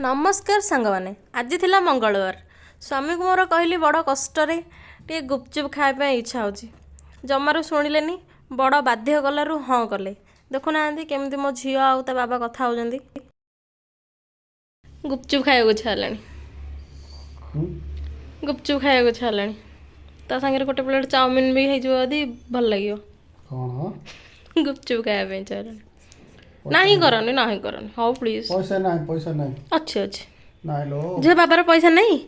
ନମସ୍କାର ସାଙ୍ଗମାନେ, ଆଜି ଥିଲା ମଙ୍ଗଳବାର। ସ୍ୱାମୀକୁ ମୋର କହିଲି ବଡ଼ କଷ୍ଟରେ ଟିକେ ଗୁପଚୁପ୍ ଖାଇବା ପାଇଁ ଇଚ୍ଛା ହେଉଛି। ଜମାରୁ ଶୁଣିଲେନି, ବଡ଼ ବାଧ୍ୟ କଲାରୁ ହଁ କଲେ। ଦେଖୁନାହାନ୍ତି କେମିତି ମୋ ଝିଅ ଆଉ ତା ବାବା କଥା ହେଉଛନ୍ତି। ଗୁପଚୁପ୍ ଖାଇବାକୁ ଇଚ୍ଛା ହେଲାଣି। ଗୁପଚୁପ୍ ଖାଇବାକୁ ଇଚ୍ଛା ହେଲାଣି, ତା ସାଙ୍ଗରେ ଗୋଟେ ପ୍ଲେଟ୍ ଚାଉମିନ୍ ବି ହେଇଯିବ ଯଦି ଭଲ ଲାଗିବ। କ'ଣ? ଗୁପଚୁପ୍ ଖାଇବା ପାଇଁ ଇଚ୍ଛା ହେଲାଣି। ନାହିଁ କରନି, ନାହିଁ କରନି, ହଉ ପ୍ଲିଜ୍। ପଇସା ନାହିଁ, ପଇସା ନାହିଁ। ଅଛି, ଅଛି। ନାଇଁ ଲୋ। ଝିଅ, ବାବାର ପଇସା ନାହିଁ।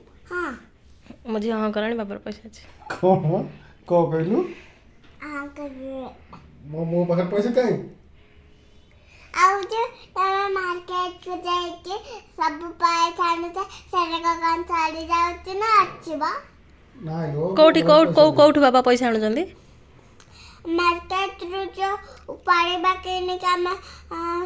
ମୋ ଝିଅ ହଁ କଲାଣି, ବାବାର ପଇସା ଅଛି। କ'ଣ କ'ଣ କହିଲୁ? ମୋ ପାଖରେ ପଇସା କାହିଁ? ଆଉ ଯେ ତମେ ମାର୍କେଟକୁ ଯାଇକି ସବୁ ପଇସା ଆଣୁଛ, ସେଟାକ କ'ଣ ସରି ଯାଉଛି ନା ଅଛି ବା? ନାଇଁ ଲୋ। କୋଉଠି? ମୋ କୋଉ ପାଖରେ କୋଉ ପଇସା। କୋଉଠୁ ବାବା ପଇସା ଆଣୁଛନ୍ତି? ମାର୍କେଟରୁ ଯୋଉ ପରିବା କିଣିକି ଆମେ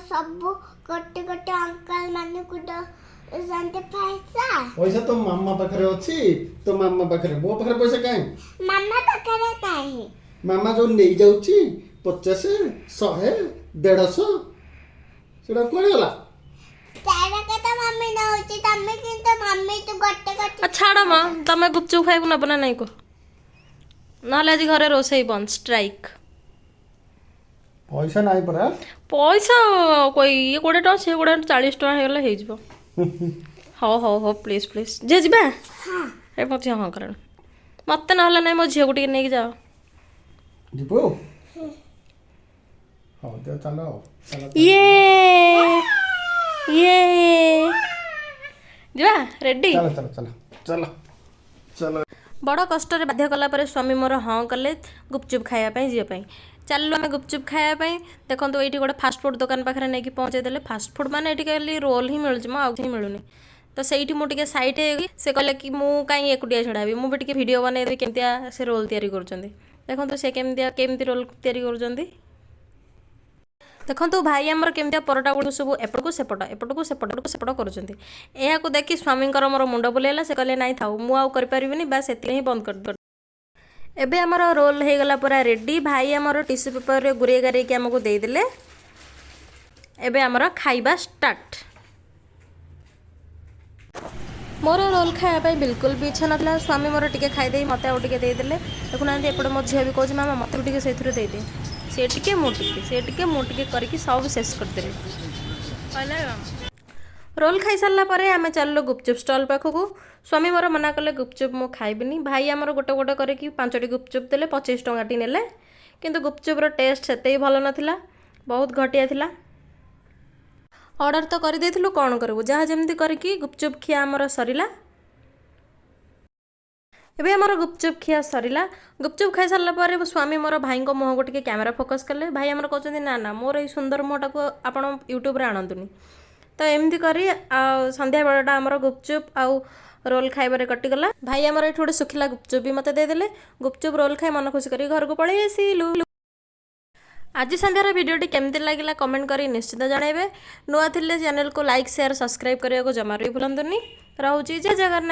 ସବୁ ଗୋଟେ ଗୋଟେ ଅଙ୍କଲ ମାନଙ୍କୁ ଦଉଛନ୍ତି ପଇସା। ପଇସା ତୋ ମାମା ପାଖରେ ଅଛି, ତୋ ମାମା ପାଖରେ। ମୋ ପାଖରେ ପଇସା କାହିଁ? ମାମା ପାଖରେ ନାହିଁ। ମାମା ଯୋଉ ନେଇଯାଉଛି 50, 100, 150, ସେଟା କୁଆଡ଼େ ଗଲା? ସେଟାକ ତ ମମି ନଉଛି, ତମେ କିନ୍ତୁ ମମି ତୁ ଗୋଟେ ଗୋଟେ। ଆଉ ଛାଡ଼ ମ, ତମେ ଗୁପଚୁପ୍ ଖାଇବାକୁ ନବ ନା ନାଇଁ କୁହ? ନହେଲେ ଆଜି ଘରେ ରୋଷେଇ ବନ୍ଦ, ଷ୍ଟ୍ରାଇକ୍। ପଇସା ନାହିଁ ପରା। ପଇସା ଇଏ 20 ଟଙ୍କା, ସିଏ 20, 40 ଟଙ୍କା ହେଇଗଲେ ହେଇଯିବ। ହଉ ହଉ ହଉ, ପ୍ଲିଜ୍ ପ୍ଲିଜ୍। ଝିଅ, ଯିବା? ଏ ମୋ ଝିଅ ହଁ କଲାଣି। ମତେ ନହେଲେ ନାଇଁ, ମୋ ଝିଅକୁ ଟିକେ ନେଇକି ଯାଅ। ଯିବୁ? ହଉ ଦିଅ, ଚାଲ ଆଉ ଚାଲ। ଇଏ ଇଏ, ଯିବା, ରେଡି? ଚାଲ ଚାଲ ଚାଲ ଚାଲ ଚାଲ। ବଡ଼ କଷ୍ଟରେ ବାଧ୍ୟ କଲା ପରେ ସ୍ୱାମୀ ମୋର ହଁ କଲେ ଗୁପଚୁପ୍ ଖାଇବା ପାଇଁ ଯିବା ପାଇଁ। ଚାଲିଲୁ ଆମେ ଗୁପଚୁପ୍ ଖାଇବା ପାଇଁ। ଦେଖନ୍ତୁ, ଏଇଠି ଗୋଟେ ଫାଷ୍ଟଫୁଡ଼୍ ଦୋକାନ ପାଖରେ ନେଇକି ପହଞ୍ଚେଇ ଦେଲେ। ଫାଷ୍ଟଫୁଡ଼୍ ମାନେ ଏଠି ଖାଲି ରୋଲ୍ ହିଁ ମିଳୁଛି ମ, ଆଉ କିଛି ମିଳୁନି। ତ ସେଇଠି ମୁଁ ଟିକେ ସାଇଟ୍ ହେଇଗଲି। ସେ କହିଲେ କି ମୁଁ କାହିଁ ଏକୁଟିଆ ଛିଡ଼ା ହେବି, ମୁଁ ବି ଟିକେ ଭିଡ଼ିଓ ବନେଇଦେବି, କେମିତିଆ ସେ ରୋଲ୍ ତିଆରି କରୁଛନ୍ତି। ଦେଖନ୍ତୁ, ସେ କେମିତିଆ କେମିତି ରୋଲ୍ ତିଆରି କରୁଛନ୍ତି। ଦେଖନ୍ତୁ, ଭାଇ ଆମର କେମିତିଆ ପରଟା ଗୁଡ଼ିକୁ ସବୁ ଏପଟକୁ ସେପଟ, ଏପଟକୁ ସେପଟ, ଏପଟକୁ ସେପଟ କରୁଛନ୍ତି। ଏହାକୁ ଦେଖି ସ୍ୱାମୀଙ୍କର ମୋର ମୁଣ୍ଡ ବୁଲେଇଲା। ସେ କହିଲେ, ନାଇଁ ଥାଉ, ମୁଁ ଆଉ କରିପାରିବିନି। ବାସ୍, ସେତିକି ହିଁ ବନ୍ଦ କରିଦେଲେ। ଏବେ ଆମର ରୋଲ୍ ହେଇଗଲା ପୁରା ରେଡ଼ି। ଭାଇ ଆମର ଟିସୁ ପେପରରେ ଗୁରେଇ ଗାରେଇକି ଆମକୁ ଦେଇଦେଲେ। ଏବେ ଆମର ଖାଇବା ଷ୍ଟାର୍ଟ। ମୋର ରୋଲ୍ ଖାଇବା ପାଇଁ ବିଲକୁଲ ବି ଇଚ୍ଛା ନଥିଲା। ସ୍ୱାମୀ ମୋର ଟିକେ ଖାଇଦେଇ ମୋତେ ଆଉ ଟିକେ ଦେଇଦେଲେ। ଦେଖୁନାହାନ୍ତି, ଏପଟେ ମୋ ଝିଅ ବି କହୁଛି, ମାମା, ମୋତେ ବି ଟିକେ ସେଇଥିରୁ ଦେଇଦେ। ସେ ଟିକେ, ମୁଁ ଟିକେ, ସେ ଟିକେ, ମୁଁ ଟିକେ କରିକି ସବୁ ଶେଷ କରିଦେଲେ। ରୋଲ୍ ଖାଇସାରିଲା ପରେ ଆମେ ଚାଲିଲୁ ଗୁପଚୁପ୍ ଷ୍ଟଲ୍ ପାଖକୁ। ସ୍ୱାମୀ ମୋର ମନା କଲେ, ଗୁପଚୁପ୍ ମୁଁ ଖାଇବିନି। ଭାଇ ଆମର ଗୋଟେ ଗୋଟେ କରିକି ପାଞ୍ଚଟି ଗୁପଚୁପ୍ ଦେଲେ, 25 ଟଙ୍କାଟି ନେଲେ। କିନ୍ତୁ ଗୁପଚୁପ୍ର ଟେଷ୍ଟ ସେତେ ବି ଭଲ ନଥିଲା, ବହୁତ ଘଟିଆ ଥିଲା। ଅର୍ଡ଼ର ତ କରିଦେଇଥିଲୁ, କ'ଣ କରିବୁ? ଯାହା ଯେମିତି କରିକି ଗୁପଚୁପ୍ ଖିଆ ଆମର ସରିଲା। ଏବେ ଆମର ଗୁପଚୁପ୍ ଖିଆ ସରିଲା। ଗୁପଚୁପ୍ ଖାଇସାରିଲା ପରେ ସ୍ୱାମୀ ମୋର ଭାଇଙ୍କ ମୁହଁକୁ ଟିକେ କ୍ୟାମେରା ଫୋକସ୍ କଲେ। ଭାଇ ଆମର କହୁଛନ୍ତି, ନା ନା, ମୋର ଏଇ ସୁନ୍ଦର ମୁହଁଟାକୁ ଆପଣ ୟୁଟ୍ୟୁବରେ ଆଣନ୍ତୁନି। ତ ଏମିତି କରି ଆଉ ସନ୍ଧ୍ୟାବେଳଟା ଆମର ଗୁପଚୁପ୍ ଆଉ ରୋଲ୍ ଖାଇବାରେ କଟିଗଲା। ଭାଇ ଆମର ଏଇଠି ଗୋଟେ ଶୁଖିଲା ଗୁପଚୁପ୍ ବି ମୋତେ ଦେଇଦେଲେ। ଗୁପଚୁପ୍ ରୋଲ୍ ଖାଇ ମନ ଖୁସି କରି ଘରକୁ ପଳେଇ ଆସିଲୁ। ଆଜି ସନ୍ଧ୍ୟାର ଭିଡ଼ିଓଟି କେମିତି ଲାଗିଲା, କମେଣ୍ଟ କରି ନିଶ୍ଚିତ ଜଣାଇବେ। ନୂଆ ଥିଲେ ଚ୍ୟାନେଲକୁ ଲାଇକ୍, ସେୟାର, ସବସ୍କ୍ରାଇବ୍ କରିବାକୁ ଜମାରୁ ବି ଭୁଲନ୍ତୁନି। ରହୁଛି, ଜୟ ଜଗନ୍ନାଥ।